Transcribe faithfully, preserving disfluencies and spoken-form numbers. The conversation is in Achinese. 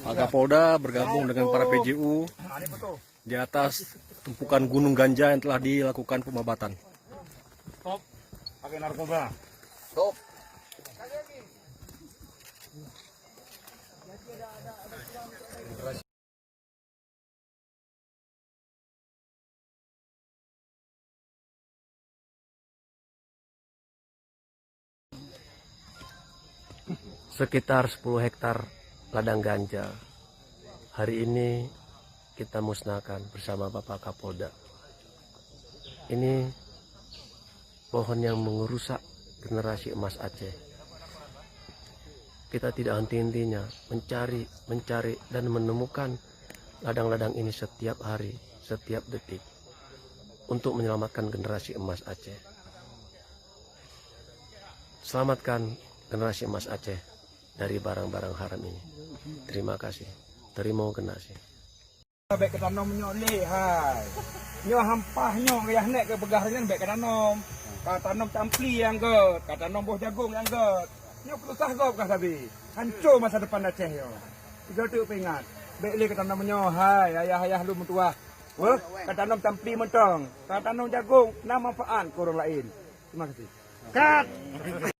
Pak Kapolda bergabung dengan para P J U di atas tumpukan Gunung Ganja yang telah dilakukan pemabatan. Stop pakai narkoba. Stop. Sekitar sepuluh hektar ladang ganja hari ini kita musnahkan bersama Bapak Kapolda. Ini pohon yang mengerusak generasi emas Aceh. Kita tidak henti-hentinya mencari, mencari, dan menemukan ladang-ladang ini setiap hari, setiap detik untuk menyelamatkan generasi emas Aceh. Selamatkan generasi emas Aceh dari barang-barang haram ini. Terima kasih. Terima kasih. Bèk katanom nyoe lé hai. Nyoe hampah nyoe yah nèk keu peugah nyan bèk katanom. Katanom campli nyang gèt, katanom boh jagong nyang gèt. Nyoe peususah gob kah sabe. Hanco masa depan Aceh nyoe. Tiga teuk peuingat. Bèk lé katanom nyoe hai ayah-ayah lôn meutuah. Weh, katanom campli mantong. Katanom jagong na manfaat keu ureueng laén. Terima kasih. Cut.